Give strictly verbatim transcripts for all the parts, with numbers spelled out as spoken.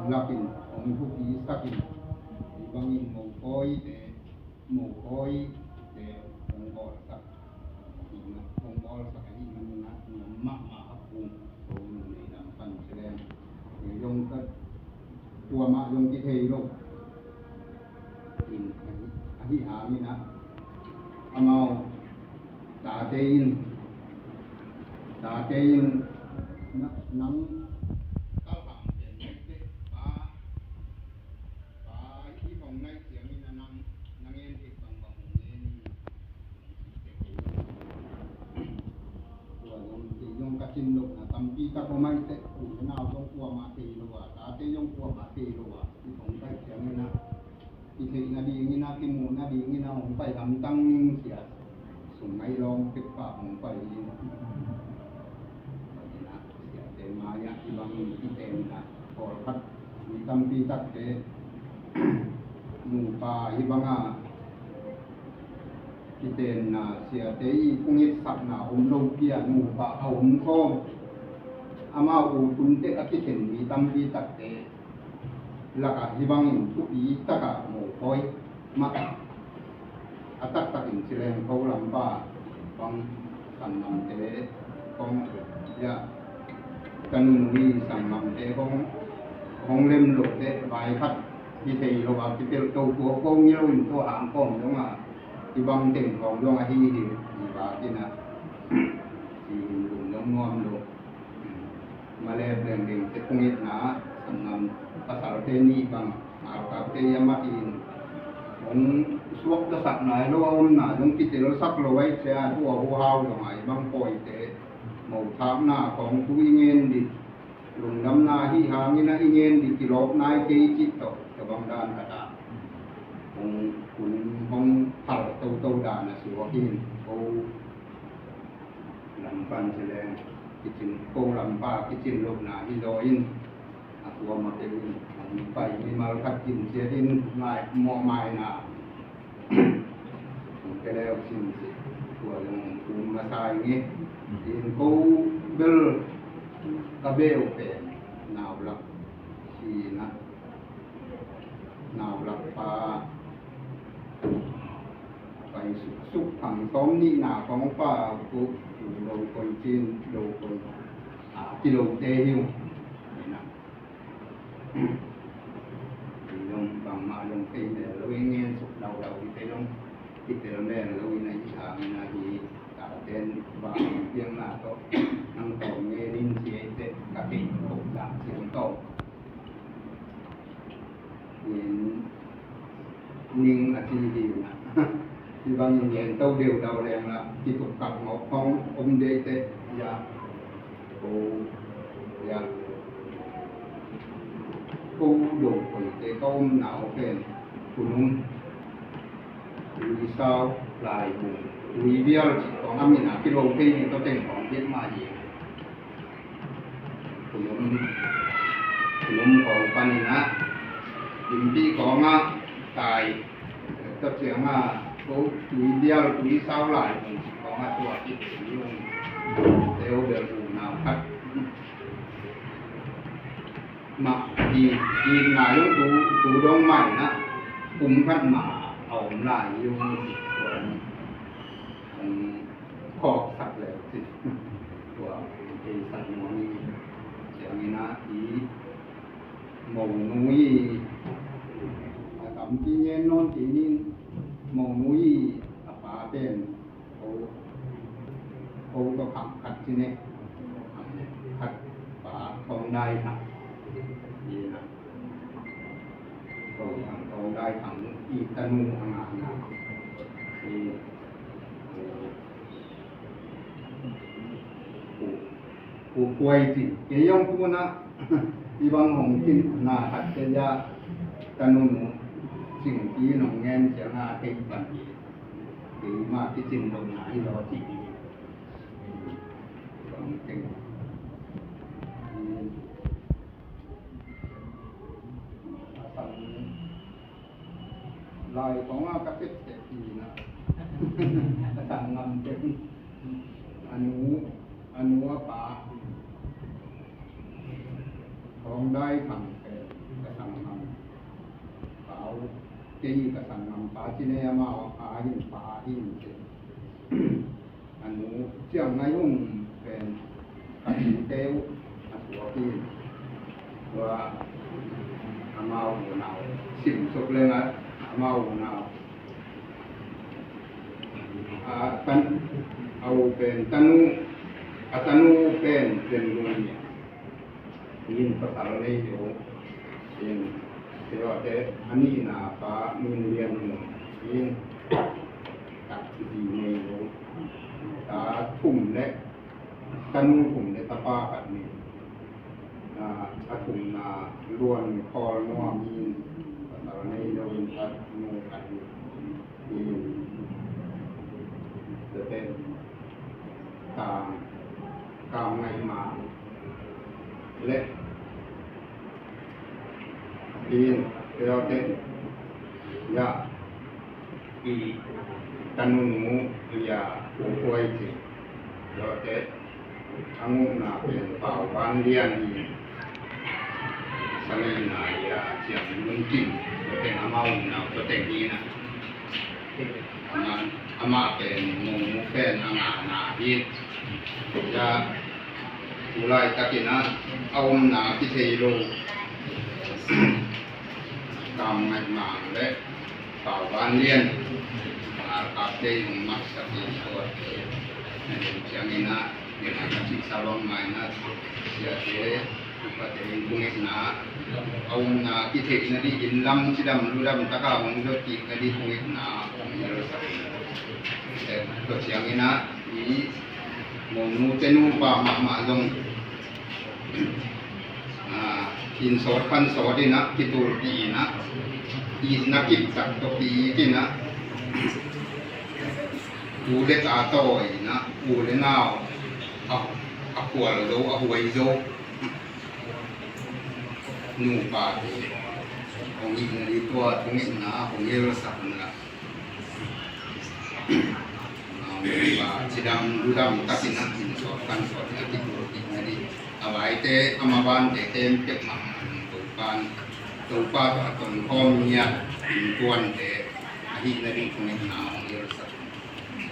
lakin hong thupi sakin, hih bangin mopawite, mopawite hong bawlsak, hong bawlsak ahih manin ah nuam mahmah a, kong ko nung nei lam pan ci leng, kei zong ka kuamah zong kithei lo. In, ahi, ahi hangin ah amau tate in, tate in na, nang kalhang pen pa, pa i hong naih ciangin ah nang, nang en thei bangbang hong en in. Tua zong, kei zong ka cin lohna tampi tak om ahih teh, u le nau zong kuamah thei lo a, tate zong kuamah thei lo a, i hong naih ciangin ah i theih nadingin ah, i muh nadingin ah hong pai hamtang ning sia. Sum ngaih lawng pek pah hong pai in. Tua in ah siate mai-ah hih bangin kitenna, pawlkhat mi tampi takte nupa hih banga kitenna, siate i phungetsakna om lopi a nupa a om khawm, amau u tunte a kiten mi tampi takte lakah hih bangin thupi takah mopawi mah a taktakin ci leng, ko lampa bang sanggamte kong, ya, ka nunui sanggamte kong, kong lem loh teh vai khat hi thei lo a, kipelh to ko, ko ngi lo in to hang kawm dong a, hih bang teng kawm dong ahi hi, hi va kin a, ci in lungdam nuam lo. Malep lengdeng te phungitna, sanggam pasalte nih bang, alkapte ia mah in hong suaktasak nai lo a, omna zong kitelsak lo ahi cia, tua huhau zong ahi bang pawite, mothakna khawng thu i ngen dih, lungdamna ahi hangin a i ngen dih, kilawp nai kei cih tawh, tua bang dan khat a hong, hong, hong hal toto dan a suak in, ko lam pan ci leng, kicin, ko lampa kicin lohna hi zaw in, a kuamah peuh in hong pai mimal khat in ciat in ngai mawhmaina hong pia leu cin ci, tua zong hong tum masa ing e. In ko bel ka beu pen naulak hi na, naulak pa pai suksuk, thang sawm nihna khawng pa, ko lo koi cin, lo koi a kilote hi uh. Hi na, kei zong bangmah zong kei mel lo i, ngen suk daudau i, kei zong kitel mel lo i na, i sang i na, hi taten bang piangna tawh nang tawm ngen in ci ei teh, ka kei kok dak ci hong tawm in ning a ci hi na. Hih bangin ngen to deudau leng la, kituk kak ngawk khawng om dei teh, ya. Ko, ya. Ko do koite ka omna uh pen, Khunum, Tuisau, Laibung, Tuibial ci khawng a min a kilo kei ni tawh teng khawng bek mah hi. Khunum, Khunum khawng panin ah, Limpih khawng ah, Tai, tua ciang ah, ko Tuibial, Tuisau, Laibung ci khawng ah tua kik ni ung. Teu bel u nau khat mah hi, hi nai ung, tu, tu dong mai na, kum khat mah a om lai hi ung ci tua ni. Hong khawksak leu cin, tua kei sak nuam hi. Ciangin ah i monu i, a tampi ngen nawn kei ning, monu i a pa pen ko, ko tua khang khat ci ne, khat pa Thawng Dai Thang. Hi na. Thawng Dai Thang i tanu a ngahna. Hi, hi. Pu, Pu Kuai Cin. Kei zong tu na, i bang hong kin na khat te ya, tanu nu Cing Pi nong ngen ciang a thei pan hi. Kei mah kicin lo na hi lo ci hi. Bang teng. A sang lai kong a ka tep tep hi na. A sang ngam tep. A nu, a nu a pa. Thawng Dai Thang pen ka Kei ka sanggam pa ci nei amau a hin pa hin ci. A nu Ciang Ngai Hung pen ka tute uh a suak hi. Tua amau unau sim suk leng a amau unau a tan a u pen tanu a tanu pen pen lung hi. In pasal nei lo in, tua te a nihna pa Min Lian Hung in, tak zi nei lo. Ta thum le tanu thum le tapa khat ni. A thumna Luan Khawl Nuam in, pasal nei lo in, tanu khat ni. Tete Kam Kam Ngaih Mang le in, tete ya i tanunu ya Pu Huai ci. Tete a ngukna pen Pau Van Lian hi. Sangaina ya Ciang Lun Kim, tete amau nau tete hi na. Amah, amah pen Mung Mu pen a ngana hi. Ya, tu laitakin a omna kithei lo Kam Ngaih Mang le Pau Van Lian, a kapte hong matsak in a, ciangin a, Sia Sabang Mai na, sia te, upate in kung itna a omna kitheihna dingin lam cidam ludam taka hong dot kikna ding kung itna hong hilsak in. Tua ciangin a i monu tenu pa mahmah zong, a, inn sawt khan sawt in a kitulpih in a, itna kiptak tawh kik in a, u le ta tawi in a, u le nau a, a khual zo, a huai zo nupa te hong itna ding tua thungetna hong hilsak un la. Nupa cidam ludam takin a inn sawt khan sawt in a kitulpihna ding, a vaite a mabante khempeuh mahmah in Topa'n, Topa tawh a tonkhawm ngiat innkuante a hihna ding thungetna hong hilsak.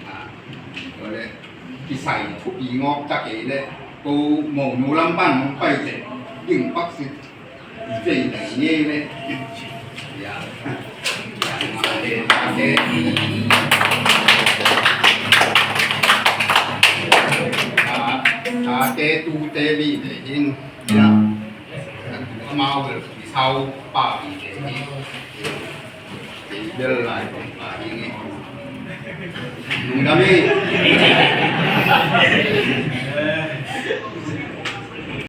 A, tua leh kisai thupi ngawk ta kei leh ko monu lam pan hong pai teh ding pak sit vei dai ngei leh. Ya. Ya, ma le, ma le. A, a, te tu te vi te in. Ya. Amau bel sau pa vi te in. Bel lai kong pa ding hi. Lungdam hi.